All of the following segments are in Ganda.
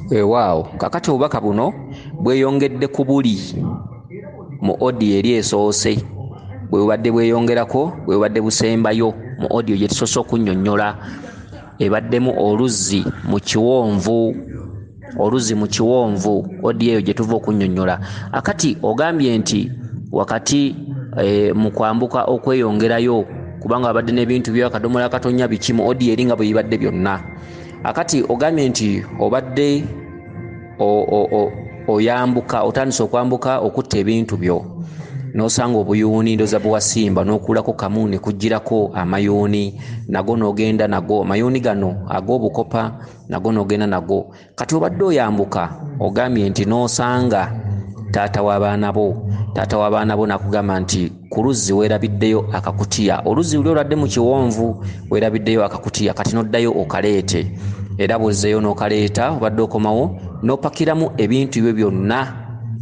Weewaawo, kakati obubaka buno bweyongedde ku buli mu audio eri esoose, bwe bubadde bweyongerako, bwe bubadde busembayo mu audio gye tusoose okunnyonnyola, ebaddemu oluzzi mu kiwonvu, oluzzi mu kiwonvu, audio eyo gye tuva okunnyonnyola. Akati ogambye nti wakati mu kwambuka okweyongerayo, kubanga abadde n'ebintu byo akadomola akatonya biki mu audio eri nga bwe bibadde byonna. Akati ogambye nti obadde oyambuka, otandise okwambuka okutta ebintu byo, n'osanga obuyuuni ndoza bwewasimba n'okuulako kamu ne kugirako amayuuni, nago n'ogenda nago, amayuuni gano ag'obukopa nago n'ogenda nago. Kati obadde oyambuka ogambye nti n'osanga taata w'abaana bo, taata w'abaana bo n'akugamba nti ku luzzi weerabiddeyo akakutiya, oluzzi luli olwadde mu kiwonvu weerabiddeyo akakutiya, kati n'oddayo okaleete, era bw'ozzeeyo n'okaleeta obadde okomawo n'opakiramu ebintu byo byonna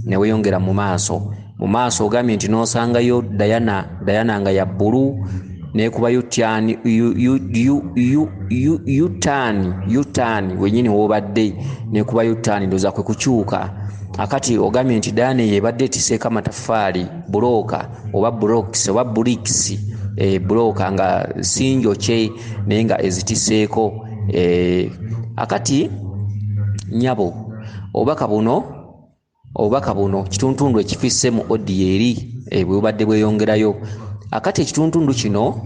ne weeyongera mu maaso. Mu maaso ogambye nti n'osangayo Diana, Diana nga ya bbulu n'ekuba U-turn wennyini w'obadde n'ekuba U-turn, ndowooza kwe kukyuka. Akati ogambye nti Diana eyo ebadde etiseeko amataffaali bulooka oba blocks oba bricks, bulooka nga si njokye naye nga ezitiseeko. Akati nnyabo obubaka buno kituntundu ekifisse mu audio eri bwe bubadde bweyongerayo. Akati ekituntundu kino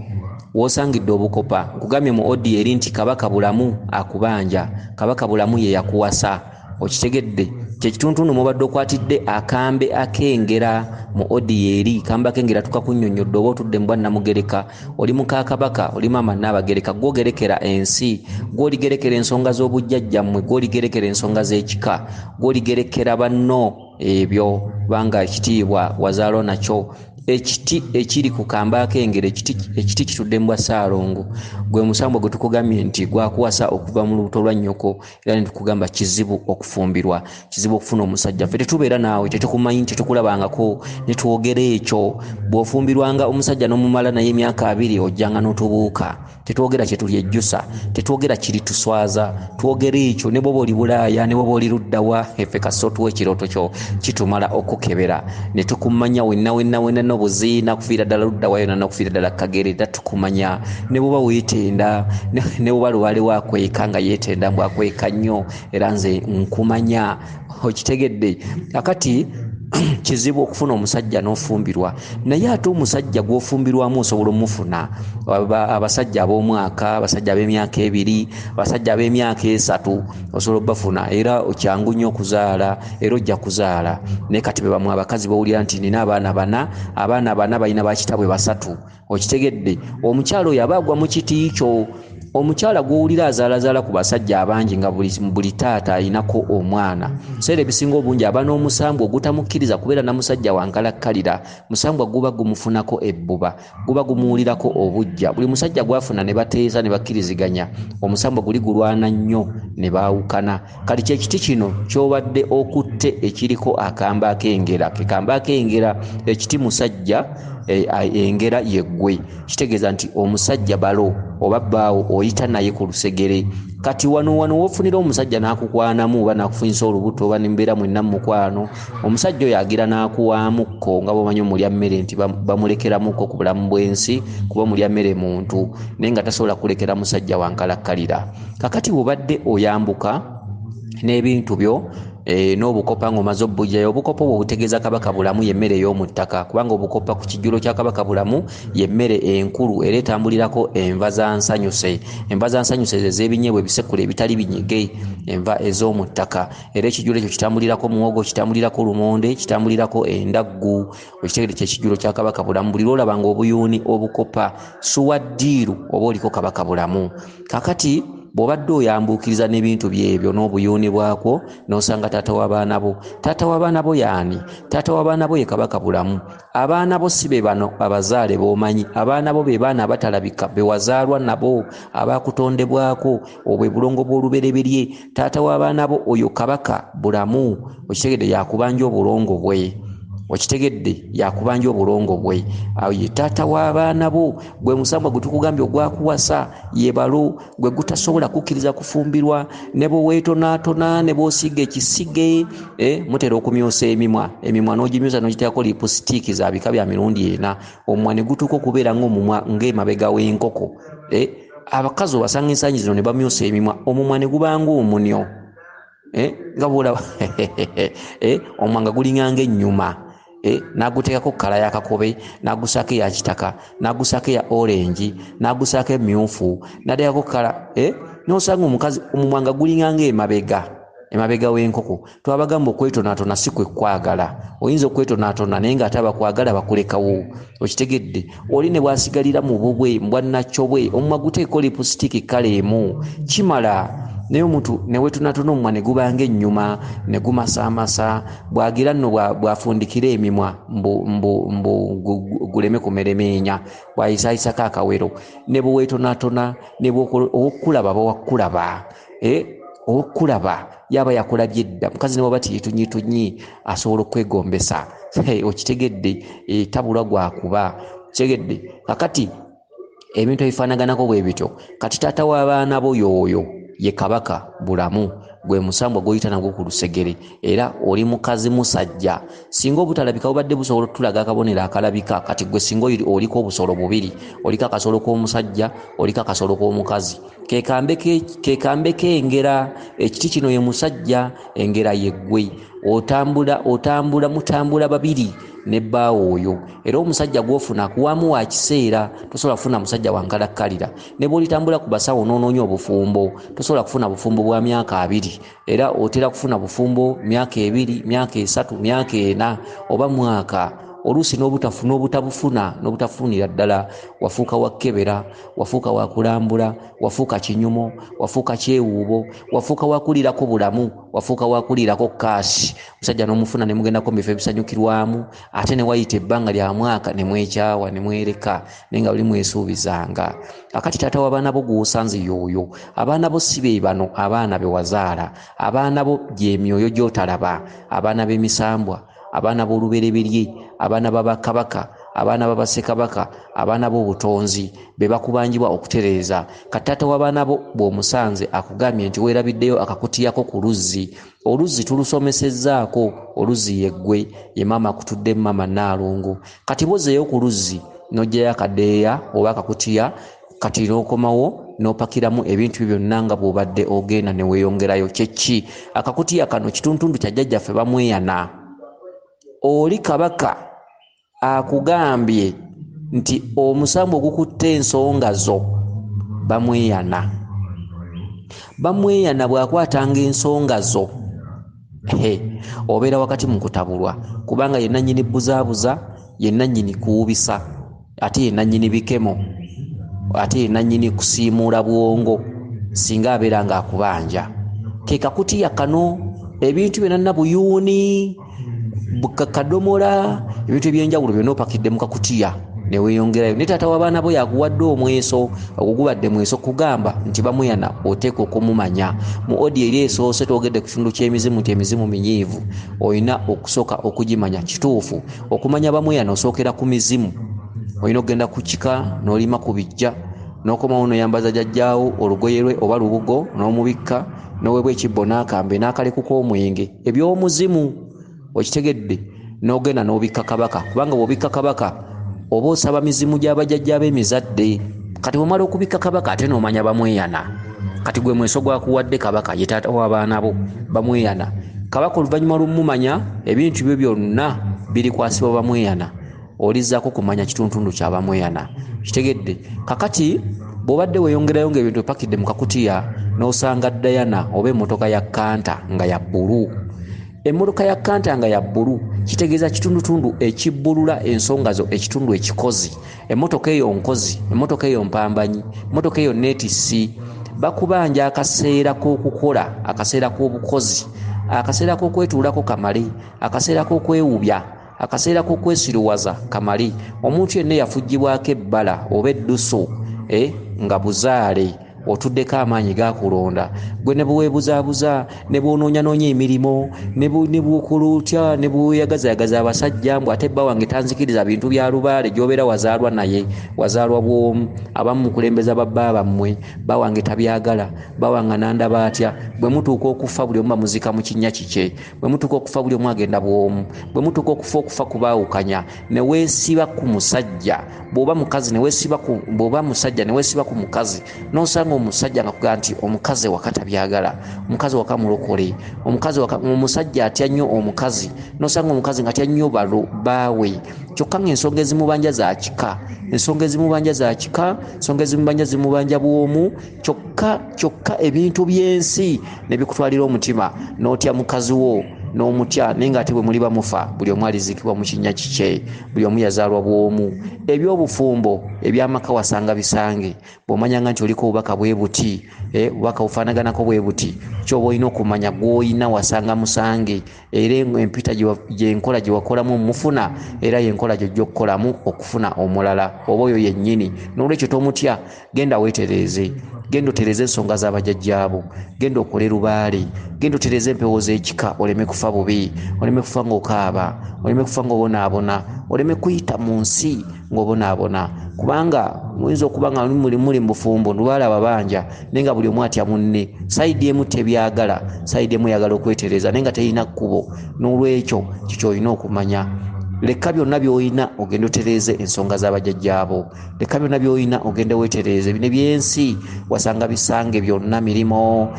w'osangidde obukopa, nkugambye mu audio eri nti Kabaka Bulamu akubanja, Kabaka Bulamu ye yakuwasa, okitegedde? Kye kituntundu mw'obadde okwatidde akambe ak'engera mu audio eri, kambe ak'engera tukakunnyonnyodde oba otudde mu bwannamugereka, oli muka Kabaka, oli maama Nnaabagereka, gw'ogerekera ensi, gw'oligerekera ensonga z'obujjajjammwe, gw'oligerekera ensonga z'ekika, gw'oligerekera banno ebyo, kubanga ekitiibwa wazaalwa nakyo. Ekiti ekiri ku kambe ak'engera, ekiti kitudde mu bwa Ssaalongo, gwe musambo gwe tukugambye nti gwakuwasa okuva mu lubuto lwa nnyoko, era ne tukugamba kizibu okufumbirwa, kizibu okufuna omusajja. Ffe tetubeera naawe, tetukumanyi, tetukulabangako, ne twogera ekyo. Bw'ofumbirwanga omusajja n'omumala naye emyaka 2 ojjanga n'otubuuka. Tetwogera kye tulyejjusa, tetwogera kirituswaza, twogera ekyo ne bw'oba oli Bulaaya, ne bw'oba oli luddawa, effe kasita otuwa ekirooto kyo kitumala okukebera ne tukumanya wenna wenna wenna n'obuziina kufiira ddala luddawa yonna n'okufiira ddala Kagere, era tukumanya ne bw'oba weetenda, ne bw'oba lubaale wakweka nga yeetenda mbu akweka nnyo, era nze nkumanya, okitegedde? Akati kizibu okufuna omusajja n'ofumbirwa, naye ate omusajja gw'ofumbirwamu osobola omufuna. Abasajja ab'omwaka, abasajja ab'emyaka 2, abasajja ab'emyaka 3 osobola obbafuna, era kyangu nnyo okuzaala, era ojja kuzaala. Naye kati be bamu abakazi b'owulira nti nina abaana bana, abaana bana balina bakitabwe 3, okitegedde? Omukyala oyo aba agwa mu kiti kyo. Omukyala gw'owulira azaalazaala ku basajja abangi nga buli taata ayinako omwana, ebiseera ebisinga obungi aba n'omusambwa ogutamukkiriza kubeera na musajja wa nkalakkalira. Musambwa guba gumufunako ebbuba, guba gumuwulirako obuggya. Buli musajja gw'afuna ne bateesa ne bakkiriziganya, omusambwa guli gulwana nnyo ne baawukana. Kati kye kiti kino ky'obadde okutte ekiriko akambe ak'engera, ke kambe ak'engera, ekiti musajja, engera ye ggwe. Kitegeeza nti omusajja balo oba bbaawo oyita naye ku lusegere. Kati wano w'ofunira omusajja n'akukwanamu oba n'akufunyisa olubuto oba nembeera mwenna mu mukwano, omusajja oyo agira n'akuwaamukko nga bw'omanyi omulya mmere nti bamulekeramukko ku bulamu bw'ensi, kuba omulya mmere muntu, naye nga tasobola kulekera musajja wa nkalakkalira. Kakati bw'obadde oyambuka n'ebintu byo, n'obukopa ng'omaze obbujjayo, obukopa obwo butegeeza Kabaka Bulamu y'emmere ey'omu ttaka, kubanga obukopa ku kijjulo kya Kabaka Bulamu y'emmere enkulu era etambulirako enva za nsanyuse. Enva za nsanyuse ze z'ebinyeebwa ebisekule ebitali binyige, enva ez'omu ttaka. Era ekijjulo ekyo kitambulirako muwogo, kitambulirako lumonde, kitambulirako endaggu. Okitegedde? Kye kijjulo kya Kabaka Bulamu. Buli lw'olaba ng'obuyuuni obukopa suwa ddiiru oba oliko Kabaka Bulamu. Kakati bw'obadde oyambuukiriza n'ebintu byebyo n'obuyuuni bwakwo, n'osanga taata w'abaana bo. Taata w'abaana bo y'ani? Taata w'abaana bo ye Kabaka Bulamu. Abaana bo si be bano abazaale b'omanyi, abaana bo be baana abatalabika, be wazaalwa nabo, abaakutondebwako, obwe bulongo bw'olubereberye. Taata w'abaana bo oyo Kabaka Bulamu, okitegedde? Yakubanja obulongo bwe. Okitegedde? Yakubanja obulongo bwe. Awo ye taata w'abaana bo, gwe musambwa gwe tukugambye ogwakuwasa, ye balo gwe gutasobola kukkiriza kufumbirwa, ne bwe weetonaatona, ne bw'osiiga ekisige, mutera okumyusa emimwa, emimwa n'ogimyusa n'ogiteekako lipusitiiki za bika bya mirundi ena, omumwa ne gutuuka okubeera ng'omumwa ng'emabega w'enkoko. Abakazi obasanga ensangi zino ne bamyusa emimwa, omumwa ne guba ng'omunyo. Nga bw'olaba, omumwa nga gulinga ng'ennyuma. N'aguteekako kkala ya kakobe, n'agusaako eya kitaka, n'agusaako eya orange, n'agusaako emyufu, n'ateekako kkala, n'osanga omukazi omumwa nga gulinga ng'emabega, emabega w'enkoko. Twabagamba okwetonaatona si kwe kwagala. Oyinza okwetonaatona naye ng'ate abakwagala bakulekawo. Okitegedde? Oli ne bw'asigalira mu bubwe, mu bwannakyo bwe, omumwa guteekeko lipusitiiki kkala emu, kimala. Naye omuntu ne weetonaatona omumwa ne guba ng'ennyuma, ne gumasaamasa, bw'agira nno bw'afundikira emimwa mbu guleme kumeremeenya, bw'ayisaayisako akawero. Ne bwe weetonaatona, ne bw'okola, ow'okukulaba bawakulaba. Ow'okukulaba yaba yakulabye dda. Mukazi ne bw'aba tiyeetunyiitunyi, asobola okwegombesa. Okitegedde? Tabulwa gwakuba. Okitegedde? Kakati ebintu ebifaanaganako bwe bityo. Kati taata w'abaana bo y'oyo, ye Kabaka Bulamu, gwe musambwa gw'oyita nagwo ku lusegere, era oli mukazi musajja. Singa obutalabika bubadde busobola okutulaga akabonero akalabika, kati gwe singa oliko obusolo bubiri, oliko akasolo k'omusajja, oliko akasolo k'omukazi. Ke kambe k'engera, ekiti kino ye musajja, engera ye ggwe. Otambula, otambula, mutambula babiri ne bbaawo oyo. Era omusajja gw'ofuna akuwaamu wa kiseera, tosobola kufuna musajja wa nkalakkalira. Ne bw'olitambula ku basawo n'onoonya obufumbo, tosobola kufuna bufumbo bwa myaka 2. Era otera kufuna bufumbo myaka 2, myaka 3, myaka 4 oba mwaka. Oluusi n'obutabufuna, n'obutafunira ddala. Wafuuka wa kkebera, wafuuka wa kulambula, wafuuka kinyumo, wafuuka kyewuubo, wafuuka wa kulirako bulamu, wafuuka wa kulirako kaasi. Musajja n'omufuna ne mugendako mu bifo ebisanyukirwamu, ate ne wayita ebbanga lya mwaka ne mwekyawa ne mwereka, naye nga buli mwesuubizanga. Akati taata w'abaana bo gw'osanze y'oyo. Abaana bo si be bano abaana be wazaala. Abaana bo gy'emyoyo gy'otalaba, abaana b'emisambwa, abaana b'olubereberye, abaana b'abakabaka, abaana b'abassekabaka, abaana b'obutonzi be bakubanjibwa okutereeza. Kati taata w'abaana bo bw'omusanze akugambye nti weerabiddeyo akakutiyako ku luzzi. Oluzzi tulusomesezzaako, oluzzi ye ggwe, ye maama akutudde maama Nnaalongo. Kati bw'ozzeeyo ku luzzi n'oggyayo akadeeya oba akakutiya, kati n'okomawo n'opakiramu ebintu byo byonna nga bw'obadde ogenda ne weeyongerayo. Kye ki? Akakutiya kano kituntundu kya jjajjaffe bamweyana. Oli kabaka akugambye nti omusambu ogukutte ensonga zo bamweyana. Bamweyana bw'akwatanga ensonga zo, obeera wakati mu kutabulwa, kubanga ye nannyini buzaabuza, ye nannyini kuwubisa, ate ye nannyini bikemo, ate ye nannyini kusiimuula bwongo singa abeera ng'akubanja. Ke kakutiya kano, ebintu byonna nabuyuuni, kadomola, ebintu ebyenjawulo byonna opakidde mu kakutiya ne weeyongerayo. Ne taata w'abaana bo yakuwadde omweso, ogwo gubadde mweso kugamba nti bamweyana oteekwa okumumanya. Mu odi eri esoose twogedde ku kitundu ky'emizimu nti emizimu minyiivu, olina okusooka okugimanya. Kituufu okumanya bamweyana osookera ku mizimu. Olina okugenda ku kika n'olima ku bijja, n'okomawo n'oyambaza jjajjaawo olugoye lwe oba lubugo n'omubikka, n'oweebwa ekibbo n'akambe n'akaleku k'omwenge, eby'omuzimu okitegedde, n'ogenda n'obikka kabaka. Kubanga bw'obikka kabaka oba osaba mizimu gy'abajjajja b'emizadde. Kati bw'omala okubikka kabaka ate n'omanya bamweyana. Kati gwe mweso gwakuwadde kabaka, ye taata w'abaana bo, bamweyana. Kabaka oluvannyuma lw'omumanya, ebintu byo byonna birikwasibwa bamweyana. Olizzaako kumanya kituntundu kya bamweyana. Kitegedde? Kakati bw'obadde weeyongerayo ng'ebintu opakidde mu kakutiya, n'osanga Diana oba emmotoka ya Kanta nga ya bbulu. Emmotoka ya Kanta nga ya bbulu kitegeeza kitundutundu ekibbulula ensonga zo, ekitundu ekikozi. Emmotoka eyo nkozi, emmotoka eyo mpambanyi, emmotoka eyo neetissi. Bakubanja akaseera k'okukola, akaseera k'obukozi, akaseera k'okwetuulako kamale, akaseera k'okwewubya, akaseera k'okwesiruwaza kamale. Omuntu yenna eyafugibwako ebbala oba eddusu, nga buzaale, Otuddeko amaanyi gakulonda gwe ne bweweebuzaabuza ne bw'onoonyanoonya emirimu ne bw'okola otya ne bweyagazayagaza abasajja mbu ate bba wange tanzikiriza bintu bya lubaale gy'obeera wazaalwa naye wazaalwa bw'omu. Abamu mukulembeza babba bammwe, bba wange tabyagala, bba wange anandaba atya. Bwe mutuuka okufa buli omu bamuziika mu kinnya kikye, bwe mutuuka okufa buli omu agenda bw'omu, bwe mutuuka okufa okufa kubaawukanya ne weesiba ku musajja, bw'oba mukazi ne weesiba ku, bw'oba musajja ne weesiba ku mukazi, n'osanga omusajja nga kugaa nti omukazi waka tabyagala, omukazi waka mulokole, omukazi waka, omusajja atya nnyo omukazi, n'osanga omukazi nga atya nnyo balo baawe. Kyokka ng'ensonga ezimubanja za kika, ensonga ezimubanja za kika, ensonga ezimubanja zimubanja bw'omu. Kyokka kyokka ebintu by'ensi ne bikutwalira omutima, n'otya mukazi wo n'omutya, naye ng'ate bwe muliba mufa buli omu aliziikibwa mu kinnya kikye, buli omu yazaalwa bw'omu. Eby'obufumbo eby'amaka wasanga bisange, bw'omanyanga nti oliko obubaka bwe buti, obubaka bufaanaganako bwe buti, ky'oba olina okumanya gw'olina wasanga musange, era empita gy'enkola gye wakolamu omufuna, era y'enkola gy'ojja okukolamu okufuna omulala oba oyo yennyini. N'olwekyo tomutya, genda weetereeze, genda otereeze ensonga z'abajjajjaabo, genda okole lubaale, genda otereeze empewo z'ekika, oleme kufa bubi, oleme kufa ng'okaaba, oleme kufa ng'obonaabona, oleme kuyita mu nsi ng'obonaabona. Kubanga muyinza okuba nga muli mu bufumbo, lubaale ababanja, naye nga buli omu atya munne. Sayidi emu tebyagala, sayidi emu eyagala okwetereeza naye nga terina kkubo. N'olwekyo kiki olina okumanya, leka byonna by'olina ogende otereeze ensonga z'abajjajjaabo, leka byonna by'olina ogende weetereeze. Bino eby'ensi wasanga bisange byonna, mirimu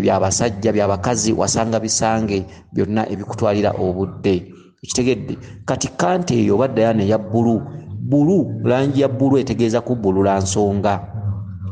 by'abasajja by'abakazi, wasanga bisange byonna ebikutwalira obudde. Okitegedde? Kati kante eyo oba Diana eya bbulu, bbulu langi ya bbulu etegeeza kubbulula nsonga.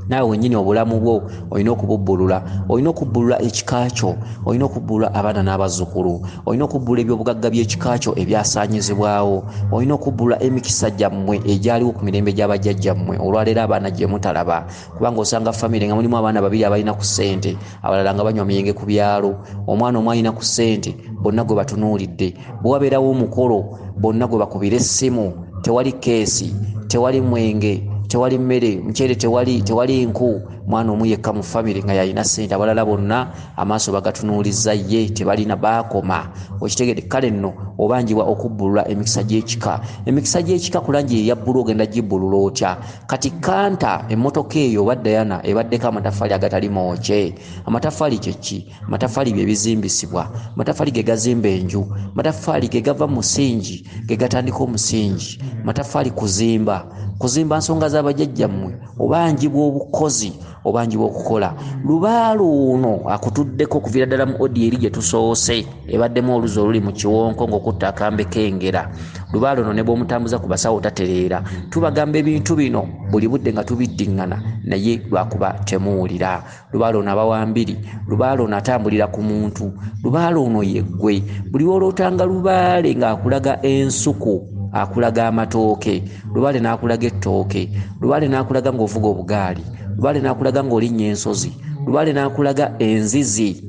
Naawe wennyini obulamu bwo olina okububbulula, olina okubbulula ekika kyo, olina okubbulula abaana n'abazzukulu, olina okubbulula ebyobugagga by'ekika kyo ebyasaanyizibwawo, olina okubbulula emikisa gyammwe egyaliwo ku mirembe gy'abajjajjammwe olwaleero abaana gye mutalaba. Kubanga osanga famire nga mulimu abaana babiri abalina ku ssente, abalala nga banywa miyenge ku byalo, omwana omu alina ku ssente, bonna gwe batunuulidde. Bwe wabeerawo omukolo, bonna gwe bakubira essimu, tewali keesi, tewali mwenge, tewali mmere, muceere tewali, tewali nku. Mwana omu yekka mu famire nga yalina ssente, abalala bonna amaaso bagatunuulizza ye, tebalina baakoma. Okitegedde? Kale nno obanjibwa okubbulula emikisa gy'ekika. Emikisa gy'ekika ku langi eya bbulu ogenda gibbulula otya? Kati kanta emmotoka eyo oba Diana ebaddeko amataffaali agatali mookye. Amataffaali kye ki? Amataffaali bye bizimbisibwa, amataffaali ge gazimba enju, amataffaali ge gava mu musingi, ge gatandika omusingi. Amataffaali kuzimba, kuzimba nsonga z'abajjajjammwe, obanjibwa obukozi, obanjibwa okukola. Lubaale ono akutuddeko okuviira ddala mu odi eri gye tusoose, ebaddemu oluzzi oluli mu kiwonko ng'okutta akambe k'engera. Lubaale ono ne bw'omutambuza ku basawo tatereera. Tubagamba ebintu bino buli budde nga tubiddiŋŋana, naye lwakuba temuwulira. Lubaale ono aba wa mbiri, lubaale ono atambulira ku muntu, lubaale ono ye ggwe. Buli lw'olootanga lubaale ng'akulaga ensuku, akulaga amatooke, lubaale n'akulaga ettooke, lubaale n'akulaga ng'ovuga obugaali, lubaale n'akulaga ng'olinnya ensozi, lubaale n'akulaga enzizi,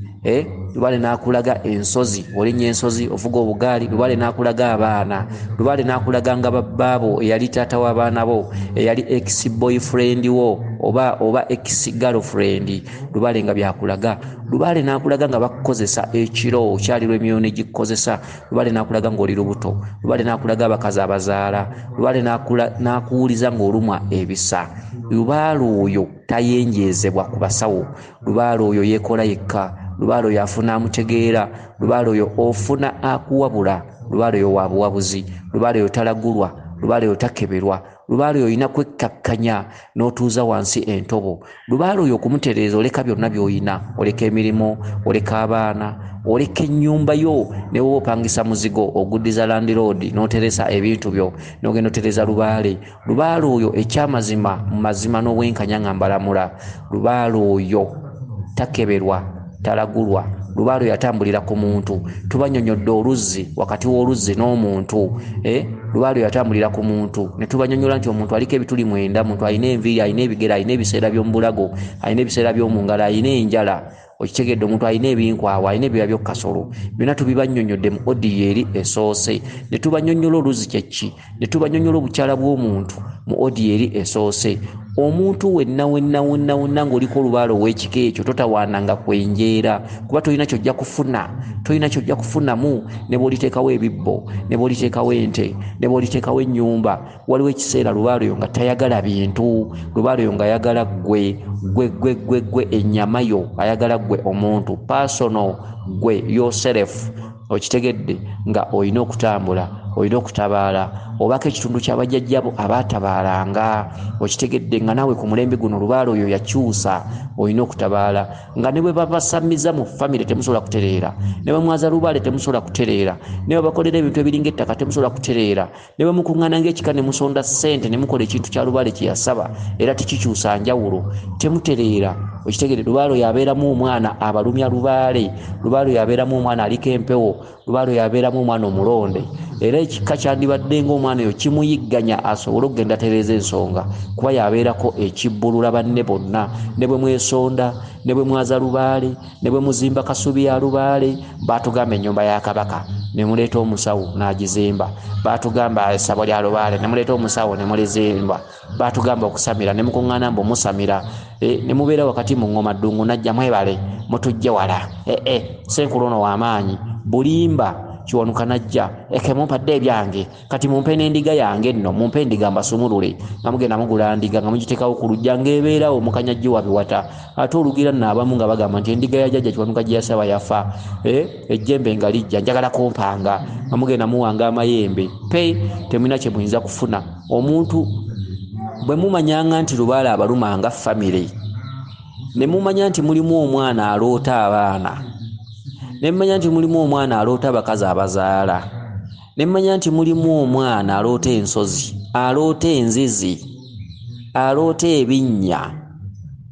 lubaale n'akulaga ensozi, olinnya ensozi, ovuga obugaali, lubaale n'akulaga abaana, lubaale n'akulaga nga babbaabo eyali taata w'abaana bo, eyali ex boyfriend wo oba ex girlfriend, lubaale nga byakulaga. Lubaale n'akulaga nga bakukozesa ekiro, okyalirwa emyoyo ne gikukozesa, lubaale n'akulaga ng'oli lubuto, lubaale n'akulaga abakazi abazaala, lubaale n'akuwuliza ng'olumwa ebisa. Lubaale oyo tayenjeezebwa ku basawo, lubaale oyo yeekola yekka, lubaale oyo afuna amutegeera, lubaale oyo ofuna akuwabula, lubaale oyo wa buwabuzi, lubaale oyo talagulwa, lubaale oyo takeberwa, lubaale oyo olina kwekkakkanya n'otuuza wansi entobo. Lubaale oyo okumutereeza oleka byonna by'olina, oleka emirimu, oleka abaana, oleka ennyumba yo, ne bw'oba opangisa muzigo oguddiza landlord n'oteresa ebintu byo, n'ogenda otereza lubaale. Lubaale oyo ekyamazima mu mazima n'obwenkanya nga mbalamula, lubaale oyo takeberwa, talagulwa, lubaale oyo atambulira ku muntu. Tubanyonyodde oluzzi, wakati w'oluzzi n'omuntu, lubaale oyo atambulira ku muntu, ne tubanyonnyola nti omuntu aliko ebituli 9, muntu alina enviiri, alina ebigere, alina ebiseera by'omu bulago, alina ebiseera by'omu ngalo, alina enjala. Okitegedde? Omuntu alina ebinkwawa, alina ebyoya by'okkasolo. Byonna tubibannyonnyodde mu odiyo eri esoose, ne tubanyonnyola oluzzi kye ki, ne tubanyonnyola obukyala bw'omuntu mu odiyo eri esoose. Omuntu wenna wenna wenna wenna ng'oliko olubaale ow'ekika ekyo totawaananga kwenjeera, kuba tolina ky'ojja kufuna, tolina ky'ojja kufunamu ne bw'oliteekawo ebibbo, ne bw'oliteekawo ente, ne bw'oliteekawo ennyumba. Waliwo ekiseera lubaale oyo nga tayagala bintu, lubaale oyo ng'ayagala ggwe, ggwe ggwe ggwe ggwe ennyama yo, ayagala ggwe omuntu, personal ggwe yourself. Okitegedde nga olina okutambula, olina okutabaala, obako ekitundu ky'abajjajjabo abaatabaalanga. Okitegedde nga naawe ku mulembe guno lubaale oyo yakyusa, olina okutabaala. Nga ne bwe babasamiza mu famire temusobola kutereera, ne bwe mwaza lubaale temusobola kutereera, ne bwe bakolera ebintu ebiringa ettaka temusobola kutereera, ne bwe mukuŋŋaana ng'ekika ne musonda ssente ne mukola ekintu kya lubaale kye yasaba era tekikyusa njawulo, temutereera. Okitegedde lubaale oyo abeeramu omwana abalumya lubaale, lubaale oyo abeeramu omwana aliko empewo, lubaale oyo abeeramu omwana omulonde. Era ekika kyandibadde ng'omwana oyo kimuyigganya asobole okugenda atereeza ensonga, kuba yabeerako ekibbulula banne bonna. Ne bwe mwesonda, ne bwe mwaza lubaale, ne bwe muzimba kasubi ya lubaale, baatugamba ennyumba ya kabaka ne muleeta omusawo n'agizimba, baatugamba essabo lya lubaale ne muleeta omusawo ne mulizimba, baatugamba okusamira ne mukuŋŋaana mbu musamira, ne mubeera wakati mu ŋŋoma ddungu najja mwebale mutujje wala, Ssenkulu ono w'amaanyi bulimba. Kiwanuka najja eke mumpadde ebyange, kati mumpe n'endiga yange nno, mumpe endiga mbasumulule. Nga mugenda mugula ndiga nga mugiteekawo ku luggya ng'ebeerawo mukanya giwa biwata. Ate olugira nno abamu nga bagamba nti endiga ya jjajja Kiwanuka gye yasaba yafa, ejjembe nga lijja njagala kumpanga, nga mugenda muwanga amayembe pe temulina kye muyinza kufuna. Omuntu bwe mumanyanga nti lubaale abaluma nga famire, ne mumanya nti mulimu omwana aloota abaana, ne mmanya nti mulimu omwana aloota abakazi abazaala, ne mmanya nti mulimu omwana aloota ensozi, aloota enzizi, aloota ebinnya,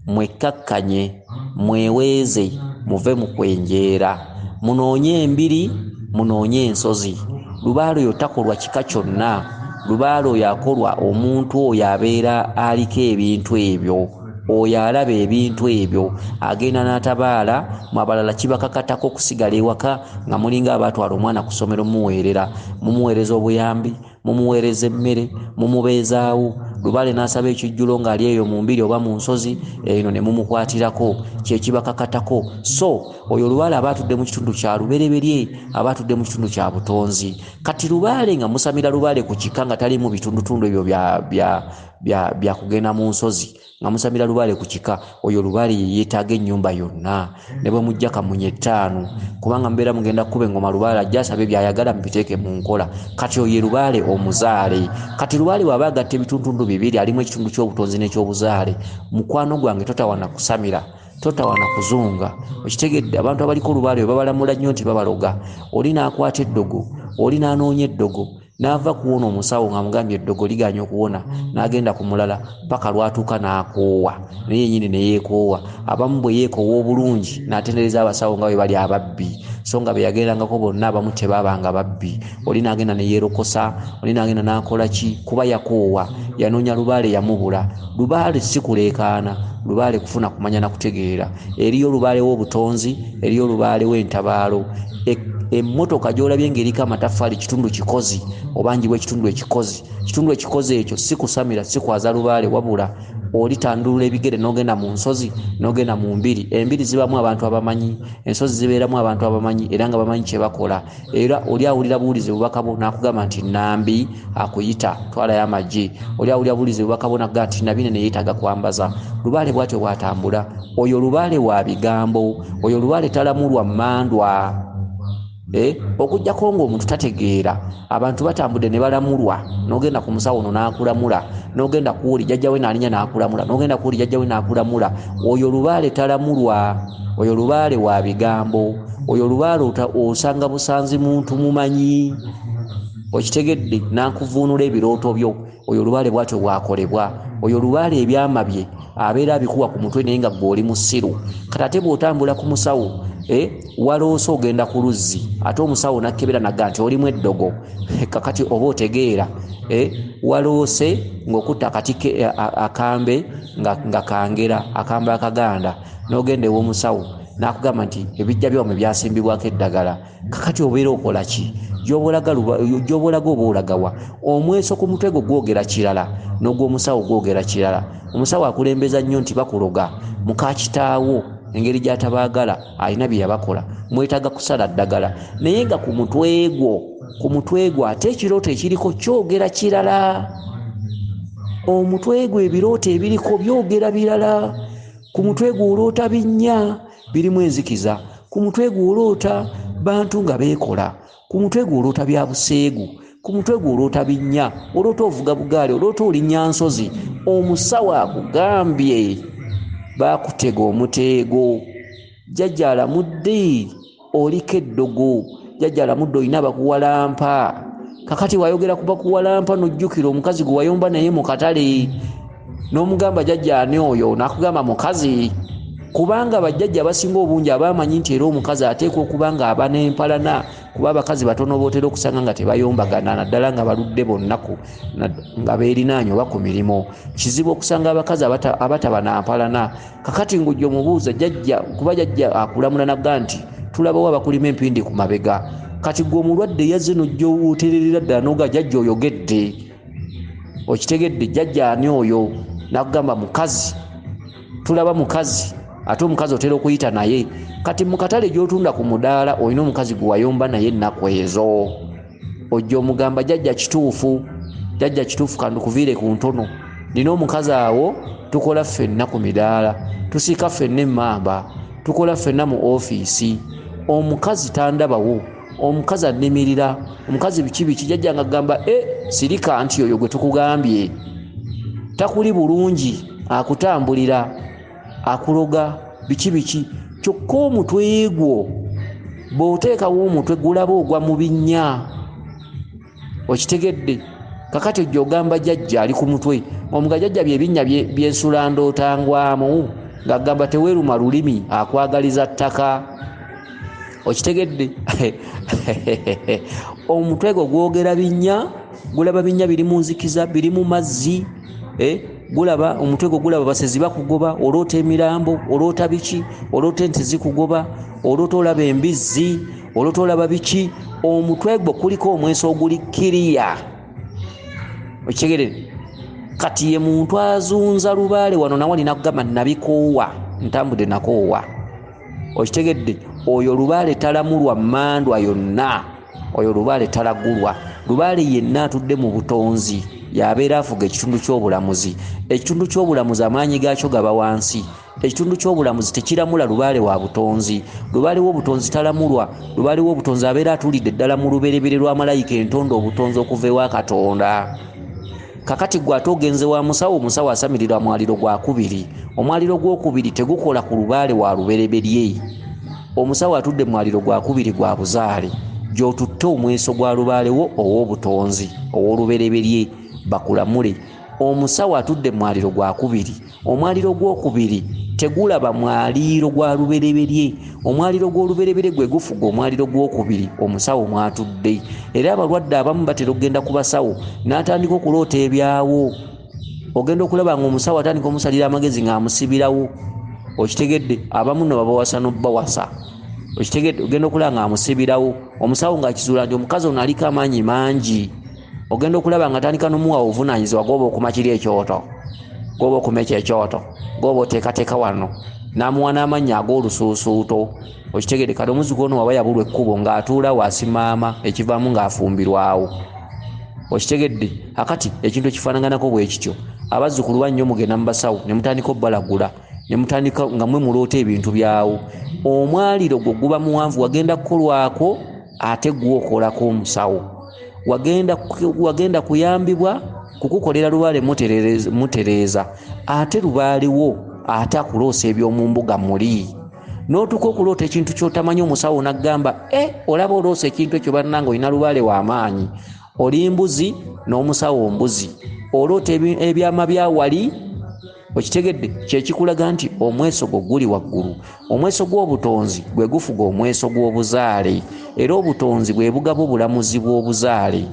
mwekkakkanye, mweweeze, muve mu kwenjeera, munoonye embiri, munoonye ensozi. Lubaale oyo takolwa kika kyonna, lubaale oyo akolwa omuntu oyo abeera aliko ebintu ebyo, oyo alaba ebintu ebyo, agenda n'atabaala. Mu abalala kibakakatako okusigala ewaka nga mulinga abaatwala omwana ku ssomero mumuweerera, mumuweereza obuyambi, mumuweereza emmere, mumubeezaawo. Lubaale n'asaba ekijjulo ng'ali eyo mu mbiri oba mu nsozi eno ne mumukwatirako, kye kibakakatako. So oyo lubaale aba atudde mu kitundu kya lubereberye, aba atudde mu kitundu kya butonzi. Kati lubaale nga musamira lubaale ku kika nga tali mu bitundutundu ebyo bya kugenda mu nsozi, nga musamira lubaale ku kika, oyo lubaale ye yeetaaga ennyumba yonna ne bwe mujja kamunye 5, kubanga mubeera mugenda kukuba engoma, lubaale ajja asabe by'ayagala mubiteeke mu nkola. Kati oyo ye lubaale omuzaale. Kati lubaale bw'aba agatta ebitundutundu bibiri, alimu ekitundu ky'obutonzi n'ekyobuzaale, mukwano gwange totawaana kusamira, totawaana kuzunga. Okitegedde abantu abaliko olubaale babalamula nnyo nti babaloga. Oli n'akwata eddogo, oli n'anoonya eddogo, n'ava kuwona omusawo ng'amugambye eddogo ligaanye okuwona, n'agenda ku mulala paka lw'atuuka n'akoowa, naye yennyini ne yeekoowa. Abamu bwe yeekoowa obulungi n'atendereza abasawo nga bwe bali ababbi, so nga be yagendangako bonna abamu tebaabanga babbi. Oli n'agenda ne yeerokosa, oli n'agenda n'akola ki, kuba yakoowa, yanoonya lubaale yamubula. Lubaale si kuleekaana, lubaale kufuna kumanya na kutegeera. Eriyo lubaale w'obutonzi, eriyo lubaale w'entabaalo. Emmotoka gy'olabye ng'eriko amataffaali kitundu kikozi, obangi bw'ekitundu ekikozi. Kitundu ekikozi ekyo si kusamira, si kwaza lubaale, wabula olitandulula ebigere n'ogenda mu nsozi, n'ogenda mu mbiri. Embiri zibamu abantu abamanyi, ensozi zibeeramu abantu abamanyi era nga bamanyi kye bakola. Era oli awulira buwulize bubaka bwo n'akugamba nti Nambi akuyita, twalayo amagi. Oli awulira buwulize bubaka bwo n'akugamba nti Nabine ne yeetaaga kwambaza. Lubaale bw'atyo bw'atambula. Oyo lubaale wa bigambo, oyo lubaale talamulwa mmandwa. Okuggyako ng'omuntu tategeera, abantu batambudde ne balamulwa, n'ogenda ku musawo ono n'akulamula, n'ogenda ku wuli jjajja we n'alinnya n'akulamula, n'ogenda ku wuli jjajja we n'akulamula. Oyo lubaale talamulwa, oyo lubaale wa bigambo, oyo lubaale osanga busanzi muntu mumanyi. Okitegedde n'akuvuunula ebirooto byo. Oyo lubaale bw'atyo bw'akolebwa. Oyo lubaale ebyama bye abeera abikuwa ku mutwe naye nga ggwe oli musiru. Kati ate bw'otambula ku musawo, waloose ogenda ku luzzi, ate omusawo n'akkebera n'agamba nti olimu eddogo. Kakati oba otegeera, waloose ng'okutta akati akambe nga kangera, akambe akaganda, n'ogenda ew'omusawo N'akugamba nti ebijja byamwe byasimbibwako eddagala. Kakati obeera okola ki? Gy'obolaga oba olagawa? Omweso ku mutwe gwo gwogera kirala, n'ogw'omusawo gwogera kirala. Omusawo akulembeza nnyo nti bakuloga, muka kitaawo engeri gy'atabaagala alina bye yabakola, mwetaaga kusala ddagala. Naye nga ku mutwe gwo ate ekirooto ekiriko kyogera kirala. Omutwe gwo ebirooto ebiriko byogera birala. Ku mutwe gwo oloota binnya birimu enzikiza. Ku mutwe gwo oloota bantu nga beekola. Ku mutwe gwo oloota bya buseegu. Ku mutwe gwo oloota binnya, oloota ovuga bugaali, oloota olinnya nsozi. Omusawo akugambye baakutega omuteego. Jjajja alamudde oliko eddogo. Jjajja alamudde olina bakuwalampa. Kakati wayogera ku bakuwalampa n'ojjukira omukazi gwe wayomba naye mu katale, n'omugamba jjajja ani oyo? N'akugamba mukazi. Kubanga bajjajja abasinga obungi abamanyi nti era omukazi ateekwa okuba nga aba n'empalana, kuba abakazi batono bootera okusanga nga tebayombagana, naddala nga baludde bonnaku nga beerinaanye oba ku mirimu. Kizibu okusanga abakazi abataba na mpalana. Kakati ng'ojja omubuuza jjajja, kuba jjajja akulamula n'agamba nti tulabawo abakulima empindi ku mabega. Kati gwe omulwadde yazze n'ojja otererera ddala n'oga jjajja oyogedde, okitegedde, jjajja ani oyo? N'akugamba mukazi. Tulaba mukazi, ate omukazi otera okuyita naye. Kati mu katale gy'otunda ku mudaala olina omukazi gwe wayomba naye ennaku ezo, ojja omugamba jjajja kituufu, jjajja kituufu, kandukuviire ku ntono, nina omukazi awo tukola ffenna ku midaala, tusiika ffenna emmamba, tukola ffenna mu ofiisi, omukazi tandabawo, omukazi annimirira, omukazi biki biki. Jjajja nga agamba sirika nti oyo gwe tukugambye takuli bulungi, akutambulira, akuloga biki biki. Kyokka omutwe gwo bw'oteekawo omutwe gulaba ogwa mu binnya, okitegedde. Kakati ojja ogamba jjajja ali ku mutwe, omuga jjajja bye binnya by'ensula ndootangwamu, ng'agamba teweeruma lulimi, akwagaliza ttaka, okitegedde. Omutwe gwo gwogera binnya, gulaba binnya biri mu nzikiza, biri mu mazzi, gulaba omutwe gwo gulaba basezi bakugoba, oloota emirambo, oloota biki, oloota ente zikugoba, oloota olaba embizzi, oloota olaba biki. Omutwe gwo kuliko omweso oguli kiriya, okitegedde. Kati ye muntu azunza lubaale wano nawali n'akugamba nabikoowa, ntambudde nakoowa, okitegedde. Oyo lubaale talamulwa mmandwa yonna, oyo lubaale talagulwa. Lubaale yenna atudde mu butonzi yabeera afuga ekitundu ky'obulamuzi. Ekitundu ky'obulamuzi amaanyi gaakyo gaba wansi. Ekitundu ky'obulamuzi tekiramula lubaale wa butonzi. Lubaale w'obutonzi talamulwa. Lubaale w'obutonzi abeera atulidde ddala mu lubereberye lwa malayika entonda obutonzi okuva ewa Katonda. Kakati gwe ate ogenze wa musawo, omusawo asamirira omwaliro gwakubiri. Omwaliro gwokubiri tegukola ku lubaale wa lubereberye. Omusawo atudde mu mwaliro gwakubiri gwa buzaale, gy'otutte omweso gwa lubaale wo ow'obutonzi ow'olubereberye bakulamule. Omusawo atudde mu mwaliro gwakubiri, omwaliro gwokubiri tegulaba mwaliro gwa lubereberye. Omwaliro gw'olubereberye gwe gufuga omwaliro gwokubiri omusawo mwatudde. Era abalwadde abamu batera okugenda ku basawo n'atandika okuloota ebyawo. Ogenda okulaba ng'omusawo atandika omusalira amagezi ng'amusibirawo, okitegedde. Abamu nno babawasa n'obbawasa, okitegedde. Ogenda okulaba ng'amusibirawo omusawo ng'akizuula nti omukazi ono aliko amaanyi mangi. Ogenda okulaba ng'atandika n'omuwa obuvunaanyizibwa, gwoba okuma kiri ekyoto, gwoba okuma ekyo ekyoto, gwoba oteekateeka wano, n'amuwa n'amannya ag'olusuusuuto, okitegedde. Kati omuzzukulu ono waba yabulwa ekkubo ng'atuula wasimaama, ekivaamu ng'afumbirwawo, okitegedde. Akati ekintu ekifaanaganako bwe kityo, abazzukulu bannyo mugenda mu basawo ne mutandika obbalagula, ne mutandika nga mmwe muloota ebintu byawo. Omwaliro gwo guba muwanvu, wagenda kukolwako ate gw'okolako omusawo, wagenda kuyambibwa kukukolera lubaale mutereeza, ate lubaalewo ate akuloosa eby'omu mbuga muli. N'otuuka okuloota ekintu ky'otamanyi, omusawo n'agamba olaba oloosa ekintu ekyo bannange, olina lubaale w'amaanyi, oli mbuzi n'omusawo mbuzi, oloota ebyama bya wali, okitegedde. Kyekikulaga nti omweso gwo guli waggulu. Omweso gw'obutonzi gwe gufuga omweso gw'obuzaale, era obutonzi bwe bugaba obulamuzi bw'obuzaale.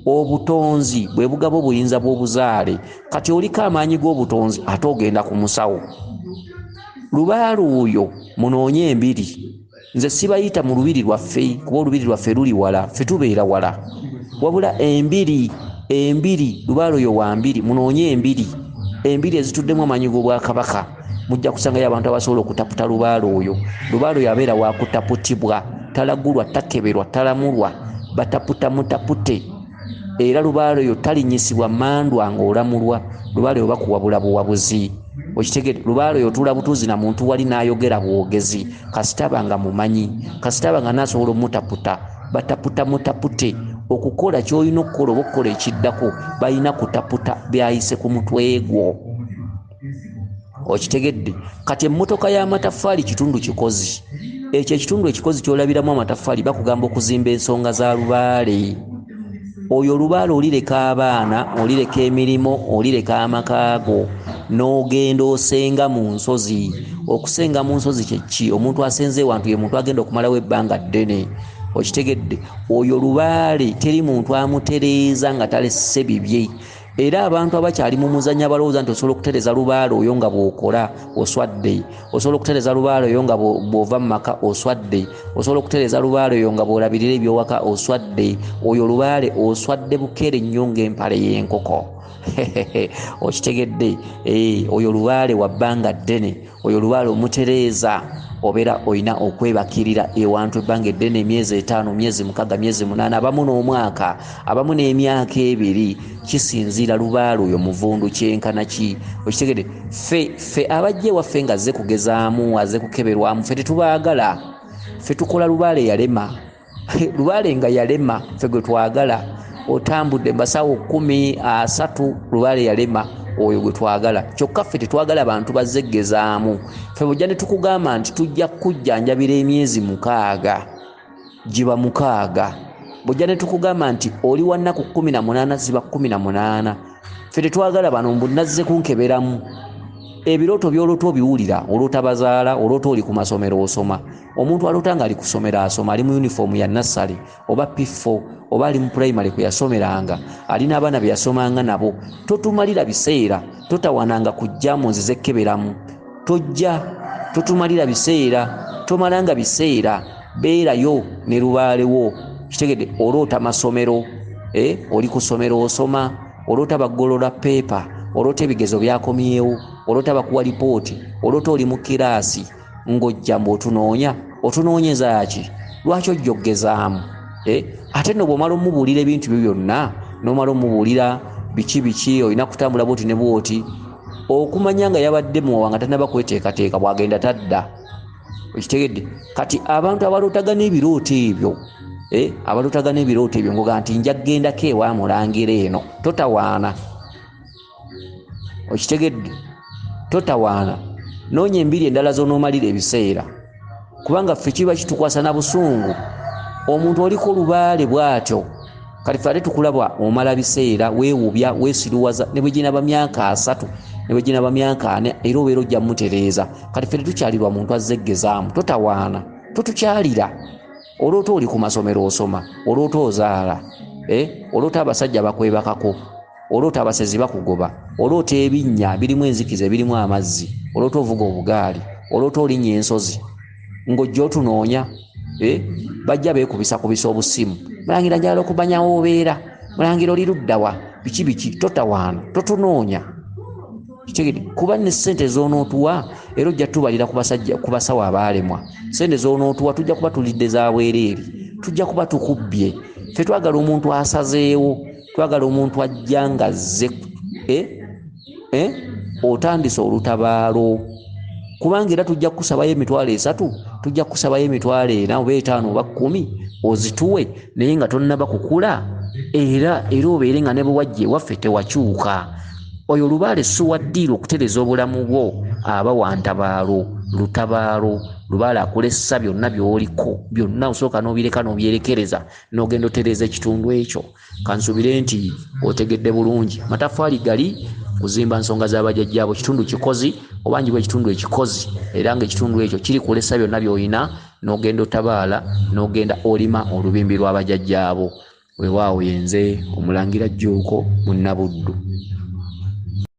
Obutonzi bwe bugaba obuyinza bw'obuzaale. Kati oliko amaanyi g'obutonzi ate ogenda ku musawo. Lubaale oyo munoonye embiri. Nze sibayita mu lubiri lwaffe, kuba olubiri lwaffe luli wala, ffe tubeera wala. Wabula embiri, embiri, lubaale oyo wa mbiri, munoonye embiri. Embiri ezituddemu amaanyi g'obwakabaka. Mujja kusangayo abantu abasobola okutaputa lubaale oyo. Lubaale oyo abeera wa kutaputibwa, talagulwa, takeberwa, talamulwa, bataputa mutapute. Era lubaale oyo talinnyisibwa mmandwa ng'olamulwa. Lubaale oyo bakuwabula buwabuzi. Okitegedde? Lubaale oyo otuula butuuzi na muntu wali n'ayogera bwogezi, kasita aba nga mumanyi, kasita aba nga n'asobola omutaputa. Bataputa mutapute. Okukola ky'olina okukola oba okukola ekiddako, balina kutaputa byayise ku mutwe gwo. Okitegedde? Kati emmotoka y'amataffaali kitundu kikozi. Ekyo ekitundu ekikozi ky'olabiramu amataffaali bakugamba okuzimba ensonga za lubaale. Oyo lubaale olireka abaana, olireka emirimu, olireka amaka go, n'ogenda osenga mu nsozi. Okusenga mu nsozi kye ki? Omuntu asenze ewantu ye muntu agenda okumalawo ebbanga ddene. Okitegedde? Oyo lubaale teri muntu amutereeza nga talese bibye. Era abantu abakyali mu muzannyo abalowooza nti osobola okutereeza lubaale oyo nga bw'okola oswadde, osobola okutereeza lubaale oyo nga bw'ova mu maka oswadde, osobola okutereeza lubaale oyo nga bw'olabirira eby'owaka oswadde. Oyo lubaale oswadde bukere nnyo ng'empale y'enkoko. Okitegedde? Oyo lubaale wa bbanga ddene. Oyo lubaale omutereeza obeera olina okwebakirira ewantu ebbanga eddene, emyezi 5, myezi 6, myezi 8, abamu n'omwaka, abamu n'emyaka 2. Kisinziira lubaale oyo muvundu kyenkana ki. Okitegedde? Ffe abajja ewaffe nga azze kugezaamu, azze kukeberwamu, ffe tetubaagala. Ffe tukola lubaale yalema. Lubaale nga yalema ffe gwe twagala. Otambudde mbasawo 10, 30, lubaale yalema, oyo gwe twagala. Kyokka ffe tetwagala bantu bazze kugezaamu. Ffe bw'ojja ne tukugamba nti tujja kukujjanjabira emyezi 6, giba 6. Bw'ojja ne tukugamba nti oli wa nnaku 18, ziba 18. Ffe tetwagala bano mbu nazze kunkeberamu. Ebirooto by'oloota obiwulira, oloota bazaala, oloota oli ku masomero osoma. Omuntu aloota ng'ali ku ssomero asoma, ali mu yunifoomu ya nassale oba P4, oba ali mu pulayimale kwe yasomeranga, ali n'abaana be yasomanga nabo. Totumalira biseera, totawananga kujja mu nzize kkeberamu. Tojja, totumalira biseera, tomalanga biseera, beerayo ne lubaalewo. Kitegedde? Oloota masomero, oli ku ssomero osoma, oloota bagolola peepa, oloota ebigezo byakomyewo, oloota bakuwa lipooti, oloota oli mu kiraasi ng'ojja mbu otunoonya. Otunoonyeza ki? Lwaki ojja okugezaamu? Ate nno bw'omala omubuulira ebintu byo byonna, n'omala omubuulira biki biki, olina kutambula bw'oti ne bw'oti, okumanya nga yabadde muwawa nga tannaba kweteekateeka, bw'agenda tadda. Okitegedde? Kati abantu abalootagana ebirooto ebyo, abalootagana ebirooto ebyo ng'oga nti nja kugendako ewa mulangira eno, totawaana. Okitegedde? Totawaana. Noonya embiri endala z'onoomalira ebiseera, kubanga ffe kiba kitukwasa na busungu. Omuntu oliko lubaale bw'atyo, kati ffe ate tukulaba omala biseera, weewubya, weesiruwaza, ne bwe ginaba myaka 3, ne bwe ginaba myaka 4, era obeera ojja mmutereeza. Kati ffe tetukyalirwa muntu azze ggezaamu. Totawaana, totukyalira. Oloota oli ku masomero osoma, oloota ozaala, oloota abasajja bakwebakako, oloota abasezi bakugoba, oloota ebinnya birimu enzikiza ebirimu amazzi, oloota ovuga obugaali, oloota olinnya ensozi, ng'ojja otunoonya. Bajja beekubisakubisa obusimu. Mulangira njagala okumanya w'obeera, mulangira oli ludda wa, biki biki. Totawaana, totunoonya. Kitegedde? Kuba ne ssente z'onootuwa era ojja tubalira ku basajja, ku basawo abaalemwa. Ssente z'onootuwa tujja kuba tulidde za bwereere, tujja kuba tukubbye. Ffe twagala omuntu asazeewo, twagala omuntu ajja ng'azze, otandise olutabaalo. Kubanga era tujja kukusabayo emitwalo 3, tujja kukusabayo emitwalo 4 oba 5 oba 10 ozituwe, naye nga tonnaba kukula, era obeere nga ne bwe wajja ewaffe tewakyuka. Oyo lubaale si wa ddiiru okutereeza obulamu bwo, aba wa ntabaalo, lutabaalo. Lubaale akulessa byonna by'oliko, byonna osooka n'obireka n'obyerekereza, n'ogenda otereeza ekitundu ekyo. Kansuubire nti otegedde bulungi. Amataffaali gali kuzimba nsonga z'abajjajjaabo, kitundu kikozi, obanjibwa ekitundu ekikozi, era ng'ekitundu ekyo kiri kulessa byonna by'olina, n'ogenda otabaala, n'ogenda olima olubimbi lw'abajjajjaabo. Weewaawo yenze Omulangira Jjuuko Munnabuddu.